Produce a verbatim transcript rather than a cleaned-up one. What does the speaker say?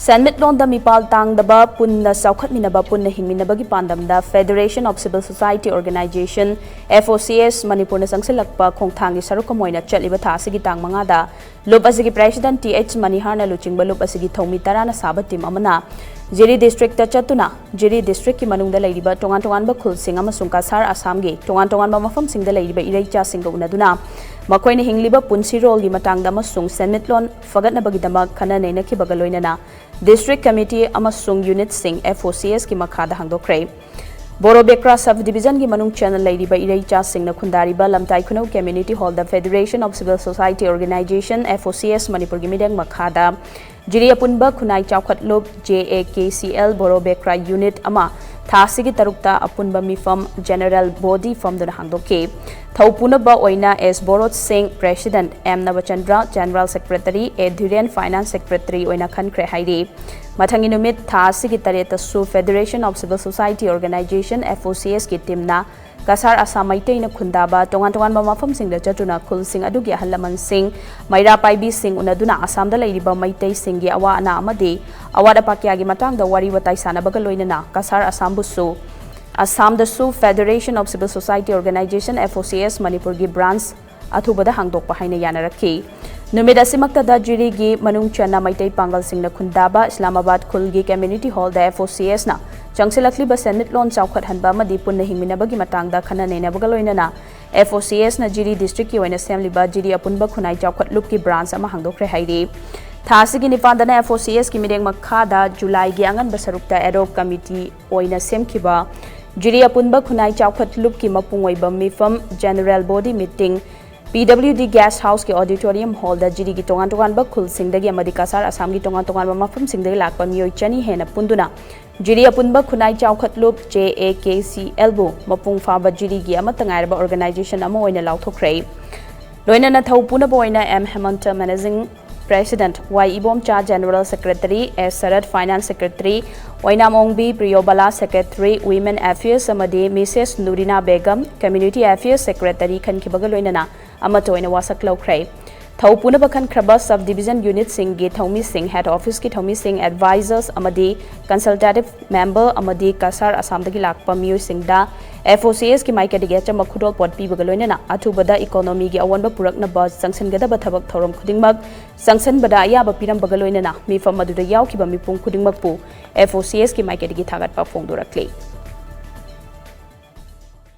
ꯁꯦꯟꯃꯤꯠꯂꯣꯟꯗ ꯃꯤꯄꯥꯜ ꯇꯥꯡꯗꯕ, ꯄꯨꯟꯅ ꯆꯥꯎꯈꯠꯃꯤꯟꯅꯕ, ꯄꯨꯟꯅ ꯍꯤꯡꯃꯤꯟꯅꯕꯒꯤ ꯄꯥꯟꯗꯝꯗ Federation of Civil Society Organization, F O C S, ꯃꯅꯤꯄꯨꯔꯅ ꯆꯪꯁꯤꯜꯂꯛꯄ ꯈꯣꯡꯊꯥꯡꯒꯤ ꯁꯔꯨꯛ ꯑꯃ ꯑꯣꯏꯅ ꯆꯠꯂꯤꯕ ꯊꯥ ꯑꯁꯤꯒꯤ ꯇꯥꯡ ꯃꯉꯥꯗ ꯂꯨꯞ ꯑꯁꯤꯒꯤ President T H ꯃꯅꯤꯍꯥꯔꯅ ꯂꯨꯆꯤꯡꯕ ꯂꯨꯞ ꯑꯁꯤꯒꯤ ꯊꯧꯃꯤ ꯇꯔꯥꯅ ꯁꯥꯕ team ꯑꯃꯅ ꯖꯤꯔꯤ districtꯇ ꯆꯠꯇꯨꯅ ꯖꯤꯔꯤ districtꯀꯤ ꯃꯅꯨꯡꯗ ꯂꯩꯔꯤꯕ ꯇꯣꯉꯥꯟ ꯇꯣꯉꯥꯟꯕ ꯈꯨꯜꯁꯤꯡ ꯑꯃꯁꯨꯡ ꯀꯁꯥꯔ ꯑꯁꯥꯝꯒꯤ ꯇꯣꯉꯥꯟ ꯇꯣꯉꯥꯟꯕ ꯃꯐꯝꯁꯤꯡꯗ ꯂꯩꯔꯤꯕ ꯏꯔꯩꯆꯥꯁꯤꯡꯒ ꯎꯅꯗꯨꯅ ꯃꯈꯣꯏꯅ ꯍꯤꯡꯂꯤꯕ ꯄꯨꯟꯁꯤꯔꯣꯜꯒꯤ ꯃꯇꯥꯡꯗ ꯑꯃꯁꯨꯡ ꯁꯦꯟꯃꯤꯠꯂꯣꯟ ꯐꯒꯠꯅꯕꯒꯤꯗꯃꯛ ꯈꯟꯅ ꯅꯩꯅꯈꯤꯕꯒ ꯂꯣꯏꯅꯅ District Committee ꯑꯃꯁꯨꯡ unitꯁꯤꯡ F O C Sꯀꯤ ꯃꯈꯥꯗ ꯍꯥꯡꯗꯣꯛꯈ꯭ꯔꯦ꯫ ꯕꯣꯔꯣꯕꯦꯀ꯭ꯔꯥ Sub Divisionꯒꯤ ꯃꯅꯨꯡ ꯆꯟꯅ ꯂꯩꯔꯤꯕ ꯏꯔꯩꯆꯥꯁꯤꯡꯅ ꯈꯨꯟꯗꯥꯔꯤꯕ ꯂꯝꯇꯥꯏ ꯈꯨꯅꯧ Community Hallꯗ Federation of Civil Society Organization, F O C S, ꯃꯅꯤꯄꯨꯔꯒꯤ ꯃꯤꯠꯌꯦꯡ ꯃꯈꯥꯗ ꯖꯤꯔꯤ ꯑꯄꯨꯟꯕ ꯈꯨꯟꯅꯥꯏ ꯆꯥꯎꯈꯠꯂꯨꯞ, J A K C L, ꯕꯣꯔꯣꯕꯦꯀ꯭ꯔꯥ unit ꯑꯃ ꯊꯥ ꯑꯁꯤꯒꯤ ꯇꯔꯨꯛꯇ ꯑꯄꯨꯟꯕ ꯃꯤꯐꯝ General Body ꯐꯝꯗꯨꯅ ꯍꯥꯡꯗꯣꯛꯈꯤ꯫ ꯊꯧ ꯄꯨꯅꯕ ꯑꯣꯏꯅ S ꯕꯣꯔꯣꯠ ꯁꯤꯡ, President, M Nabachandra, General Secretary, A ꯙꯤꯔꯦꯟ, Finance Secretary ꯑꯣꯏꯅ ꯈꯟꯈ꯭ꯔꯦ ꯍꯥꯏꯔꯤ꯫ ꯃꯊꯪꯒꯤ ꯅꯨꯃꯤꯠ ꯊꯥ ꯑꯁꯤꯒꯤ ꯇꯔꯦꯠꯇꯁꯨ Federation of Civil Society Organization, F O C Sꯀꯤ teamꯅ Cachar Assam ꯃꯩꯇꯩꯅ ꯈꯨꯟꯗꯥꯕ ꯇꯣꯉꯥꯟ ꯇꯣꯉꯥꯟꯕ ꯃꯐꯝꯁꯤꯡꯗ ꯆꯠꯇꯨꯅ ꯈꯨꯜꯁꯤꯡ ꯑꯗꯨꯒꯤ ꯑꯍꯜ ꯂꯃꯟꯁꯤꯡ, ꯃꯩꯔꯥ ꯄꯥꯏꯕꯤꯁꯤꯡ ꯎꯅꯗꯨꯅ ꯑꯁꯥꯝꯗ ꯂꯩꯔꯤꯕ ꯃꯩꯇꯩꯁꯤꯡꯒꯤ ꯑꯋꯥ ꯑꯅꯥ ꯑꯃꯗꯤ ꯑꯋꯥꯠ ꯑꯄꯥ ꯀꯌꯥꯒꯤ ꯃꯇꯥꯡꯗ ꯋꯥꯔꯤ ꯋꯥꯇꯥꯏ ꯁꯥꯟꯅꯕꯒ ꯂꯣꯏꯅꯅ Cachar ꯑꯁꯥꯝꯕꯨꯁꯨ, ꯑꯁꯥꯝꯗꯁꯨ Federation of Civil Society Organization, F O C S, ꯃꯅꯤꯄꯨꯔꯒꯤ branch ꯑꯊꯨꯕꯗ ꯍꯥꯡꯗꯣꯛꯄ ꯍꯥꯏꯅ ꯌꯥꯅꯔꯛꯈꯤ꯫ ꯅꯨꯃꯤꯠ ꯑꯁꯤꯃꯛꯇꯗ ꯖꯤꯔꯤꯒꯤ ꯃꯅꯨꯡ ꯆꯟꯅ Meitei ꯄꯥꯡꯒꯜꯁꯤꯡꯅ ꯈꯨꯟꯗꯥꯕ ꯏꯁꯂꯥꯃꯥꯕꯥꯗ ꯈꯨꯜꯒꯤ Community Hallꯗ F O C Sꯅ ꯆꯪꯁꯤꯜꯂꯛꯂꯤꯕ ꯁꯦꯟꯃꯤꯠꯂꯣꯟ ꯆꯥꯎꯈꯠꯍꯟꯕ ꯑꯃꯗꯤ ꯄꯨꯟꯅ ꯍꯤꯡꯃꯤꯟꯅꯕꯒꯤ ꯃꯇꯥꯡꯗ ꯈꯟꯅ ꯅꯩꯅꯕꯒ ꯂꯣꯏꯅꯅ F O C Sꯅ ꯖꯤꯔꯤ districtꯀꯤ ꯑꯣꯏꯅ ꯁꯦꯝꯂꯤꯕ ꯖꯤꯔꯤ ꯑꯄꯨꯟꯕ ꯈꯨꯟꯅꯥꯏ ꯆꯥꯎꯈꯠꯂꯨꯞꯀꯤ branch ꯑꯃ ꯍꯥꯡꯗꯣꯛꯈ꯭ꯔꯦ ꯍꯥꯏꯔꯤ꯫ ꯊꯥ ꯑꯁꯤꯒꯤ ꯅꯤꯄꯥꯟꯗꯅ F O C Sꯀꯤ ꯃꯤꯠꯌꯦꯡ ꯃꯈꯥꯗ ꯖꯨꯂꯥꯏꯒꯤ ꯑꯉꯟꯕ ꯁꯔꯨꯛꯇ ad hoc committee ꯑꯣꯏꯅ ꯁꯦꯝꯈꯤꯕ ꯖꯤꯔꯤ ꯑꯄꯨꯟꯕ ꯈꯨꯟꯅꯥꯏ ꯆꯥꯎꯈꯠꯂꯨꯞꯀꯤ ꯃꯄꯨꯡ ꯑꯣꯏꯕ ꯃꯤꯐꯝ General Body Meeting P W D Guest Houseꯀꯤ Auditorium Hallꯗ ꯖꯤꯔꯤꯒꯤ ꯇꯣꯉꯥꯟ ꯇꯣꯉꯥꯟꯕ ꯈꯨꯜꯁꯤꯡꯗꯒꯤ ꯑꯃꯗꯤ ꯀꯁꯥꯔ ꯑꯁꯥꯝꯒꯤ ꯇꯣꯉꯥꯟ ꯇꯣꯉꯥꯟꯕ ꯃꯐꯝꯁꯤꯡꯗꯒꯤ ꯂꯥꯛꯄ ꯃꯤꯑꯣꯏ ꯆꯅꯤ ꯍꯦꯟꯅ ꯄꯨꯟꯗꯨꯅ ꯖꯤꯔꯤ ꯑꯄꯨꯟꯕ ꯈꯨꯟꯅꯥꯏ ꯆꯥꯎꯈꯠꯂꯨꯞ, J A K C Lꯕꯨ ꯃꯄꯨꯡ ꯐꯥꯕ ꯖꯤꯔꯤꯒꯤ ꯑꯃꯠꯇ ꯉꯥꯏꯔꯕ organization ꯑꯃ ꯑꯣꯏꯅ ꯂꯥꯎꯊꯣꯛꯈ꯭ꯔꯦ꯫ ꯂꯣꯏꯅꯅ ꯊꯧ ꯄꯨꯅꯕ ꯑꯣꯏꯅ M ꯍꯦꯃꯟꯇ, Managing President, Y Ibomcha, General Secretary, S ꯁꯔꯠ, Finance Secretary, ꯑꯣꯏꯅꯥꯝ ꯑꯣꯡꯕꯤ, ꯄ꯭ꯔꯤꯌꯣꯕꯂꯥ, Secretary, Women Affairs, ꯑꯃꯗꯤ Missus ꯅꯨꯔꯤꯅꯥ Begum, Community Affairs Secretary, ꯈꯟꯈꯤꯕꯒ ꯂꯣꯏꯅꯅ ꯑꯃꯠꯇ ꯑꯣꯏꯅ ꯋꯥꯁꯛ ꯂꯧꯈ꯭ꯔꯦ꯫ ꯊꯧ ꯄꯨꯅꯕ ꯈꯟꯈ꯭ꯔꯕ sub division unitꯁꯤꯡꯒꯤ ꯊꯧꯃꯤꯁꯤꯡ, head officeꯀꯤ ꯊꯧꯃꯤꯁꯤꯡ, advisors ꯑꯃꯗꯤ consultative member ꯑꯃꯗꯤ ꯀꯁꯥꯔ ꯑꯁꯥꯝꯗꯒꯤ ꯂꯥꯛꯄ ꯃꯤꯑꯣꯏꯁꯤꯡꯗ FOCSꯀꯤ ꯃꯥꯏꯀꯩꯗꯒꯤ ꯑꯆꯝꯕ ꯈꯨꯗꯣꯜꯄꯣꯠ ꯄꯤꯕꯒ ꯂꯣꯏꯅꯅ ꯑꯊꯨꯕꯗ economyꯒꯤ ꯑꯑꯣꯟꯕ ꯄꯨꯔꯛꯅꯕ ꯆꯪꯁꯤꯟꯒꯗꯕ ꯊꯕꯛ ꯊꯧꯔꯝ ꯈꯨꯗꯤꯡꯃꯛ ꯆꯪꯁꯤꯟꯕꯗ ꯑꯌꯥꯕ ꯄꯤꯔꯝꯕꯒ ꯂꯣꯏꯅꯅ ꯃꯤꯐꯝ ꯑꯗꯨꯗ ꯌꯥꯎꯈꯤꯕ ꯃꯤꯄꯨꯝ ꯈꯨꯗꯤꯡꯃꯛꯄꯨ FOCSꯀꯤ ꯃꯥꯏꯀꯩꯗꯒꯤ ꯊꯥꯒꯠꯄ ꯐꯣꯡꯗꯣꯔꯛꯂꯤ꯫